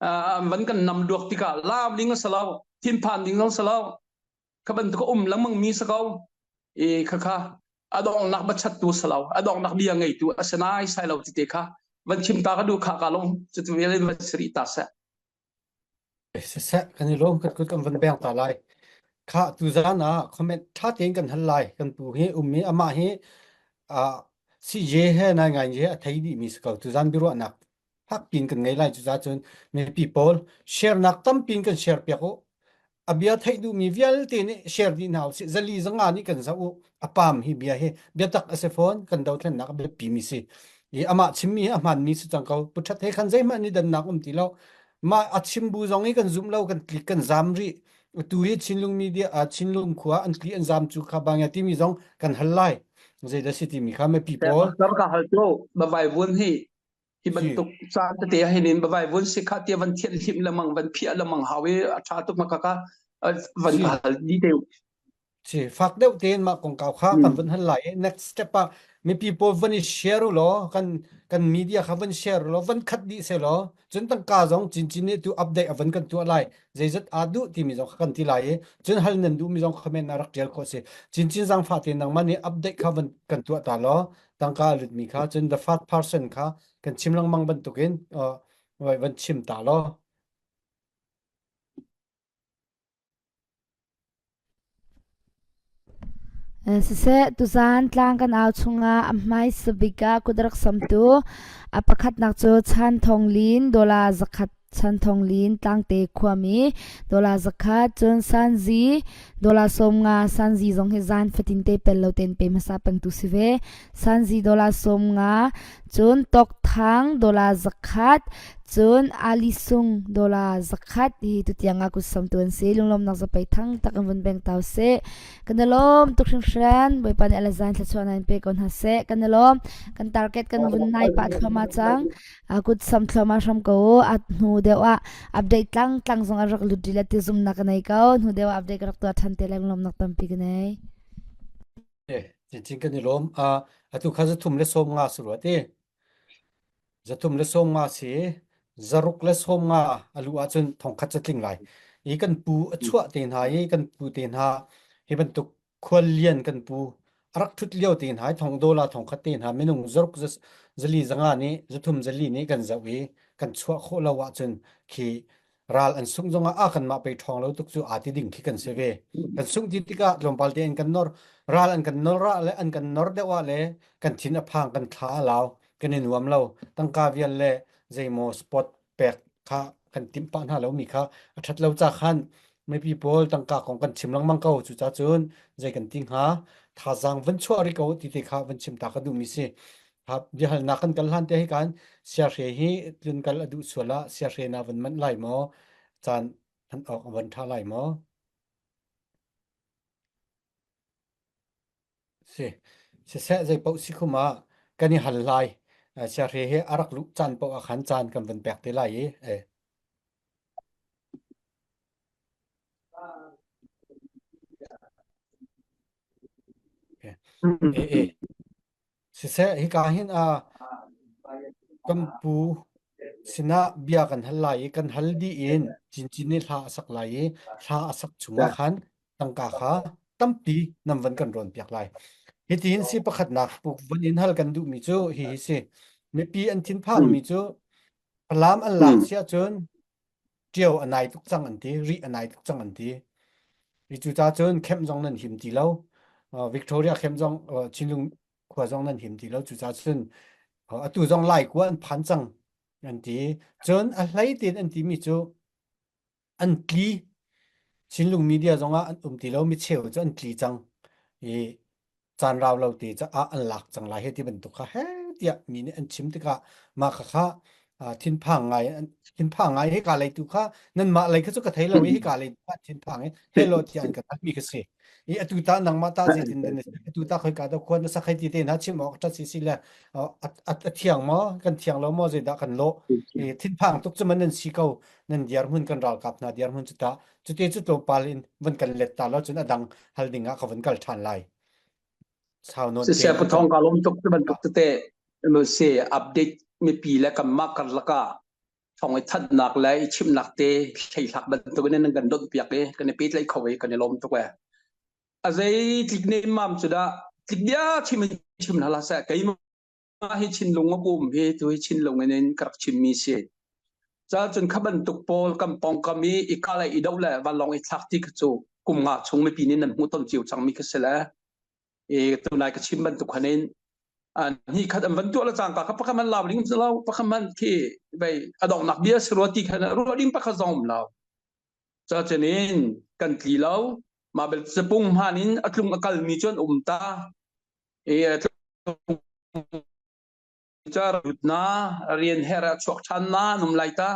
aa, an van kan nam duak tikah lam ding a si lo, thinphan ding zong si lo. Kha bantuk a um lengmangmi si ko. I kha kha a donghnak biachattu si lo, a donghnak bia ngeitu a si naisai lo tite kha van chim ta ka duh kha ka lawm, cucu vial in van si rih ta seh. Eh, siseh, kan i lawm, kan kut kan van beng ta lai. Kha, tuzan ah comment ṭha tein kan hal lai. Kan pu hi um i, amah hi, ah, C J he, Naingngai he a thei dihmi si ko. Tuzan biaruahnak hakpi in kan ngei lai, cucaah cun mipi pawl share nak tampi in kan share piak u. A bia theih duhmi vialte nih share dih hna u sih. Zali zanga nih kan zoh u. A pam hi bia hi. Biatak a si fawn, kan dothlennak a biapi mi si. I amah chimmi hi a hmaanmi si cang ko. Pu Ṭhat he khan zeihmanh nih dannak um ti lo. Mah a chim bu zong hi kan zum lo, kan tlik kan zam rih. Tu hi Chinlung Media, a Chinlung khua an tlik an zam cu kha bang ya timi zong kan hal lai. Zeidah si timi kha mipi pawl. Pastor ka hal tu, bavai vun hi, hi bantuk caan tete a hin in bavai vun si kha tia van thiat hlim lamang, van phiah lamang hau i a ṭha tuk maka kha, a, van ka hal dih te uh. Si, fak deuh tein mah kongkau kha kan van hal lai. Next step ah mipi pawl van i share uh law, kan, kan media kha van share uh law, van khat dih seh law. Cun tangka zong Cincin nih tu update a van kan tuah lai. Zeizat aa duh timi zong kha kan ti lai i, cun hal nan duhmi zong comment ah rak ṭial khawh si. Cincin zangfah tein nangmah nih update kha van kan tuah ta law. Tangka a lutmi kha, cun the first person kha kan chim lengmang bantukin, uh, van chim ta law. Eh, siseh, tuzan tlang kan au chungah a hmaisa bik ah kut a rak samtu a pakhatnak cu Chan Thawng Lin, dollar zakhat, Chan Thawng Lin, Tlangte khuami, dollar zakhat, cun Sanzi, dollar sawmnga, Sanzi zong hi zan fatin te pel lo tein pe hmasa pengtu si ve. Sanzi, dollar sawmnga, cun Tawk Thang, dollar zakhat, cun Ali Sung, dollar zakhat, hi tu tiang ah kut samtu an si. Lunglawmhnak za pei thang tak in vun beng ta u sih. Kan i lawm tuk hringhran, Bawipa nih a le zan thluachuah in pe ko hna seh. Kan i lawm, kan target kan vun nai pah thluahmah cang. A kut sam thluahmah hram ko u, a hnu deuh ah update tlang tlang zong a rak lut rih le ti zumhnak ka nei ko. Hnu deuh ah update ka rak tuah ṭhan te lai, lunglawmhnak tampi ka nei. Eh, Cincin kan i lawm. Ah, atu kha zathum le sawmnga si rua ti. Zathum le sawmnga si, zaruk le sawmnga a luh ahcun thongkhat catling lai. I kan pu a chuah te hna i kan pu te hna hi bantuk khual lian kan pu a rak ṭhut lio te hna i thong dollar thongkhat te hna minung zaruk za-, zali zanga nih, zathum zali nih kan zoh i kan chuah khawh lo ahcun khi ral an sungh zongah a kanmah pei ṭhawng lo tuk cu aa ti ding khi kan si ve. Kan sungh ti tikah tlawmpal te an kan nor, ral an kan nor ah le an kan nor deuh ah le kan thin a phang, kan thla a lau, kan i nuam lo. Tangka vial le zeimaw support pek kha kan timh pah hna lomi kha a ṭhat lo ca khan mipi pawl tangka kong kan chim lengmang ko. Cucaah cun zei kan ti hnga, thazaang van chuah rih ko ti te kha van chim ta ka duhmi si. Ha, biahalnak kan kal hlan te hi kan, Sia Hre hi tlun kal a duh sual ah Sia Hre na van manh lai maw? Caan an awk a van ṭha lai maw? Si, siseh, zei paoh si khum ah kan i hal lai. Ah, Sia Hre hi a rak luh caan paoh ah khan caan kan van pek te lai i, eh. Eh, eh, eh. Siseh, hika hin, ah, kan pu sinah bia kan hal lai i, kan hal dih in Cincin nih hla a sak lai i, hla a sak chungah khan tangka kha tampi nan van kan rawn piak lai. Hitin si pakhatnak pu van in hal kan duhmi cu hihi si. Mipi an thinphangmi cu Falam an lak si ahcun ṭio a nai tuk cang an ti, rih a nai tuk cang an ti. I cucaah cun camp zong nan him ti lo, uh, Victoria camp zong, uh, Chinlung khua zong nan him ti lo. Cucaah cun, uh, atu zong Laikua an phan cang an ti. Cun a hlei tein an timi cu an tli. Chinlung media zongah an um ti lo, mi cheu cu an tli cang. I caan rau lo te caah an lak cang lai he ti bantuk kha he tiah mi nih an chim tikah mah kha kha, aa, thinphang ngai, an, thinphang ngai, hika lei tu kha nanmah lei kha cu ka thei lo i, hika lei tu kha thinphang i thei lo tiah an ka kalmi ka si. I atu ta nangmah ta zeitin dan a si, atu ta khoika dah khua na sak hai ti te hna chim awk a ṭha si si le, aa, a, a, a thiang maw, kan thiang lo maw, zeidah kan lawh? I thinphang tuk cu man nan si ko, nan dirhmun kan ralkap hna dirhmun cu ta, cute cu tlawmpal in van kan let ta lo, cun a dang hal ding ah ka van kal ṭhan lai. Sau nawn siseh, te pu thawng ka lawm tuk ti bantuk tete, si update mipi le kanmah karlak ah thawng i thatnak le i chimhnak te hleithlak bantuk in nan kan dot piak i kan i pehtlaih kho i kan i lawm tuk e. A zei tlik nih mam cu dah tlik bia chim in chim hna hlah seh, keimah hi Chinlung a um hi, tu hi Chinlung in ka rak chimmi si. Cun kha bantuk pawl kan pawngkam i, i kah le i doh le vanlawng i thlak ti kha cu kum nga chung mipi nih nan hmuh ton cio cangmi kha si le. I tunai ka chim bantuk khan in, ah, hnih khat an van tuah le cangka kha pakhat hmanh lau ding um lo, pakhat hmanh khi vei a donghnak bia si rua ti khan ruah ding pakhat zong um lo. Cacun in kan tli lo, mah bel capung hman in a tlung a kalmi cu an um ta. I a tlung ca rutna, rian her a chuak ṭhanna an um lai ta.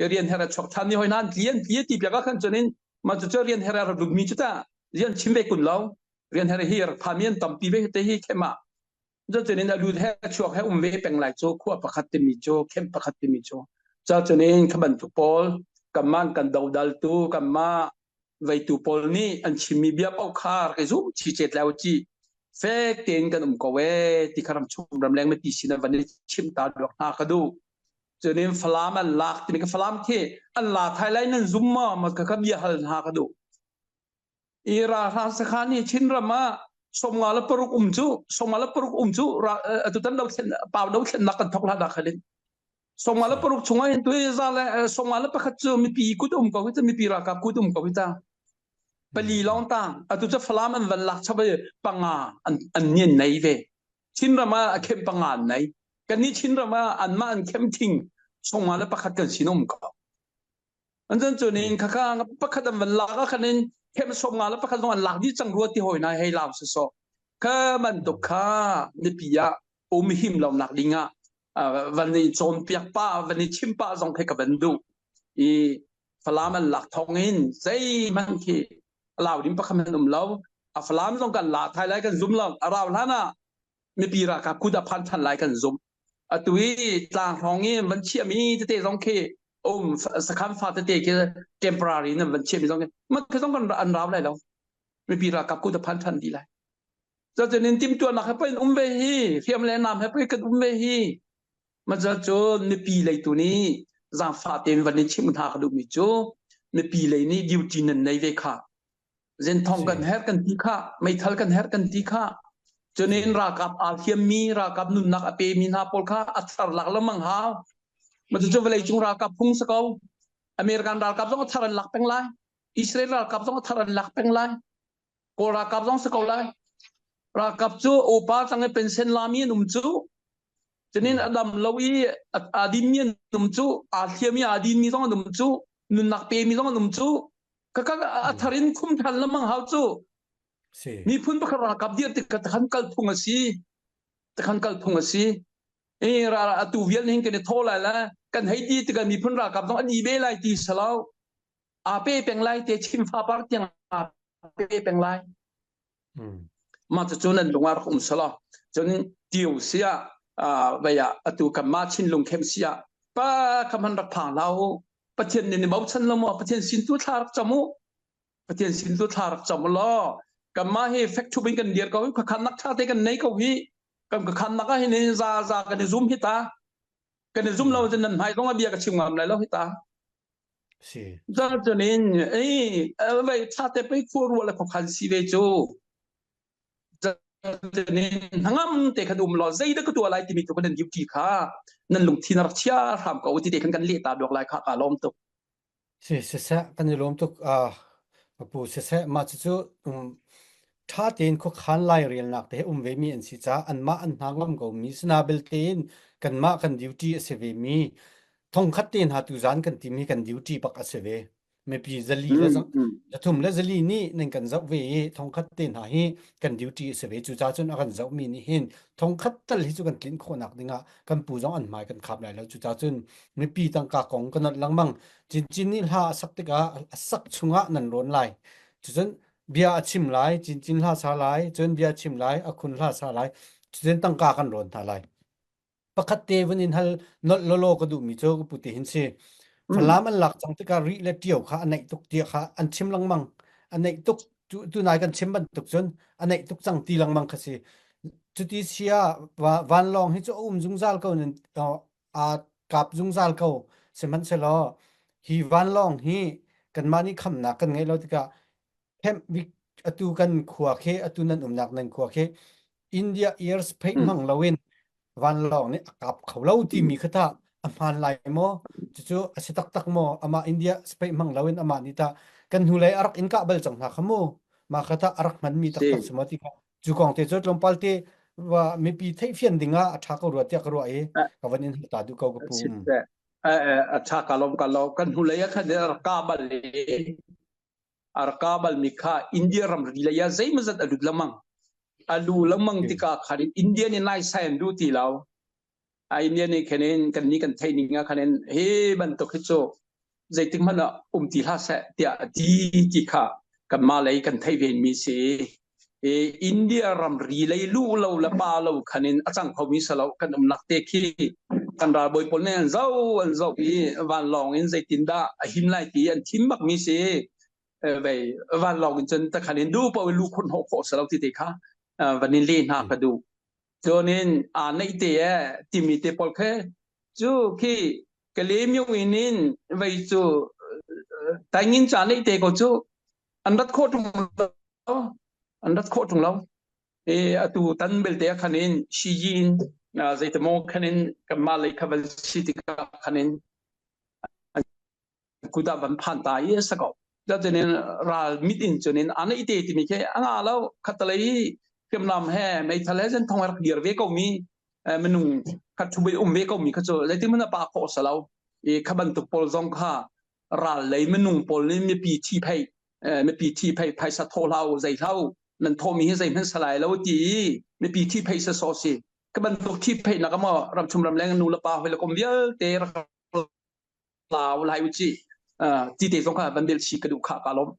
Rian her a chuak than ni hoi nan lian phi ti piak a khan chuan in ma chu chu rian her a ra lut mi chu ta lian chim ve kun lo. Rian her hi ra pha mi an tam pi ve te hi khema. Chuan chuan in a lut he chuak he um ve peng lai chu khua pakhat te mi chu khem pakhat te mi chu. Chuan chuan in kha ban tu pawl kan man kan do dal tu kan ma vei tu pawl ni an chim mi bia pau kha ra ke zum chi chet lau chi. Fek ten kan um ko e ti kha ram chum ram leng me ti sin a van ni chim ta duak na ka du. Chuan in Falam an lak ti mi ka Falam khi an la thai lai nan zum ma ma ka ka bia hal na ka du. I ra hra sa khan hi Chin ram a sawmnga la paruk um chu sawmnga la paruk um chu ra a tu tan do thlen pau do thlen nak kan thok la da khalin. Sawmnga la paruk chunga hin tu za le sawmnga la pakhat chu mipi kut um ko hi ta mipi ra kap kut um ko hi ta. Pali long ta a tu cha Falam an van lak cha ve panga an an nian nei ve. Chin ram a a khem panga an nei. Kan ni Chin ram a an ma an khem thing sawmnga la pakhat kan sin um ko. An chuan chuan in kha kha pakhat an van lak a khan in khem sawmnga la pakhat zong an lak di chang ruat ti hoi na hei lau sa so. Kha man tuk kha mipi a um him lo nak ding a van ni chawn piak pa van ni chim pa zong khe ka van du. I Falam an lak thong in zei man khi lau dim pakhat man um lo. A Falam zong kan la thai lai kan zum lo a rau hlan a mipi ra kap kut a phan than lai kan zum. A tu i tlang hrawng i van chiah mi tete zong khi um sakhan fa tete khi temporary na van chiah mi zong khi ma khi zong kan an rau lai lo. Mipi ra kap kut a phan than di lai. Chuan chuan in tim tuan nak he pawh in um ve hi hriam le nam he pawh in kan um ve hi. Ma chuan chuan mipi lei tu ni zang fa te van ni chim hna ka duh mi chu mipi lei ni duty nan nei ve kha. Zen thawng kan her kan ti kha, meithal kan her kan ti kha. Chuan in ralkap a hliam mi, ralkap nunnak a pe mi hna pawl kha a thar lak lamang hau. Ma chu chu vawlei chung ralkap phung sa ko. American ralkap zong a thar an lak peng lai. Israel ralkap zong a thar an lak peng lai. Kawl ralkap zong sa ko lai. Ralkap chu upa chang e pension la mi an um chu. Chuan in a dam lo i a din mi an um chu, a hliam i a din mi zong an um chu, nunnak pe mi zong an um chu. Ka ka a tharin khum than lamang hau chu. Miphun pakhat ralkap dir ti ka takhan kal thung a si. Takhan kal thung a si. E ra a tu vial ning kan i thaw lai la kan hei di ti ka miphun ralkap zong a di be lai ti sa lo. A pe peng lai te chim fa par tiang a pe peng lai. Ma chu chu nan lunga rak um sa lo. Chun tiu sia a vei a a tu kan ma Chin lungkhem sia pa ka man rak phang lau. Pathian nin i bau chan lo maw Pathian sin tu thla rak cham u. Pathian sin tu thla rak cham u lo. Kan ma hi fek thu bin kan dir ko hi ka khan nak tha te kan nei ko hi. Kan ka khan nak a hi nin za za kan i zum hi ta. Kan i zum lo chin nan hmai zong a bia ka chim ngam lai lo hi ta. Chuan chuan in ei vei tha te pei khua ruah le khawkhan si ve chu. Chuan chuan in hnangam te khan um lo zei da ka tuah lai ti mi tu kan duty kha nan lungthin a rak chia hram ka u ti te khan kan leh ta duak lai kha ka lawm tuk. Si sese kan i lawm tuk a ka pu sese ma chu chu um tha tein khawkhan lai rialnak te he um ve mi an si cha anmah an hna ngam ko mi sina bel tein kanmah kan duty a si ve mi thongkhat te hna tuzan kan timi kan duty bak a si ve. Mipi zali le zathum le zali nih nan kan zoh ve i thongkhat te hna hi kan duty a si ve. Cucaah cun a kan zoh mi nih hin thongkhat tal hi cu kan tlinh khawhnak dingah kan pu zong an hmai kan khap lai lo. Cucaah cun mipi tangka kong ka nolh lengmang. Cincin nih hla a sak tikah a sak chungah nan rawn lai. Cucun bia a chim lai, cincin hla sa lai, cun bia a chim lai, a khun hla sa lai. Cucun tangka kan rawn hna lai. Pakhat te vun in hal nolh lawlaw ka duhmi cu ka pu te hin si. Falam an lak cang tikah rih le ṭio kha a neih tuk tiah kha an chim lengmang. A neih tuk, tu, tunai kan chim bantuk cun a neih tuk cang ti lengmang kha si. Cuti si ah va-, vanlawng hi cu a um zungzal ko nan, aa, aa kap zungzal ko sihmanhsehlaw hi vanlawng hi kanmah nih khamhnak kan ngeih lo tikah Khem Vic atu kan khua khi, atu nan umnak nan khua khi India airspace hmang loin vanlawng nih a kap kho lo timi kha tah a hmaan lai maw? Cucu a si taktak maw? Amah India space hmang loin amah nih tah kan hnulei a rak in kah bal cang hna kha mu? Mah kha tah a rak hmanmi taktak si maw ti kha. Cu kong te cu tlawmpal te va mipi theihfian dingah a ṭha ko rua tiah ka ruah i ka van in hal ta duh ko ka pu. A ṭha ka lawm ka lo kan hnulei a khan a rak kah bal i a rak kah balmi kha India ramri lei ah zeimawzat a lut lamang. A lu lamang tikah khan in India nih naisai an duh ti lo. A India nih khan in kan ni kan theih ning ah khan in hi bantuk hi cu zeitik hmanh ah um ti hlah seh, tiah a ti ti kha kanmah lei kan theih ve mi si. E, India ramri lei luh lo le pa lo khan in a cang kho mi si lo, kan umnak te khi kan ralbawi pawl nih an zoh, an zoh i vanlawng in zeitindah a him lai ti an thim bak mi si. E, vei, vanlawng in cun takhan in duh paoh i luh khun hawh khawh si lo ti te kha, e, van in leh hna ka duh. Cun in aa neih te e timi te pawl khe cu khi ka lem yung in in vei cu, e, taingin ca neih te ko cu an rat khawh ṭung lo, an rat khawh ṭung lo. E, atu tan belte khan in Xi Jinping, a, zeitamaw khan in kanmah lei kha van si tikah khan in an kut ah van phan ta i a si ko. Cutin in ral mit in cun in aa neih te timi khi a ngah lo. Khatlei hriamnam he meithal he zan thong he rak dir ve ko mi, e, minung khat ṭhu bik um ve ko mi kha cu zeitik hmanh a pah khawh si lo. I kha bantuk pawl zong kha ral lei minung pawl nih mipi thih phei, e, mipi thih phei phaisa thawh hlah u, zei hlah u, nan thawh mi hi zeihmanh si lai lo ti i mipi thih phei si sawh si. Kha bantuk thih pheinak ah maw ramchung ramleng nu le pa hoi le kom vialte rak lau lai u cih, a, ti te zong kha van belh chih ka duh kha ka lawm.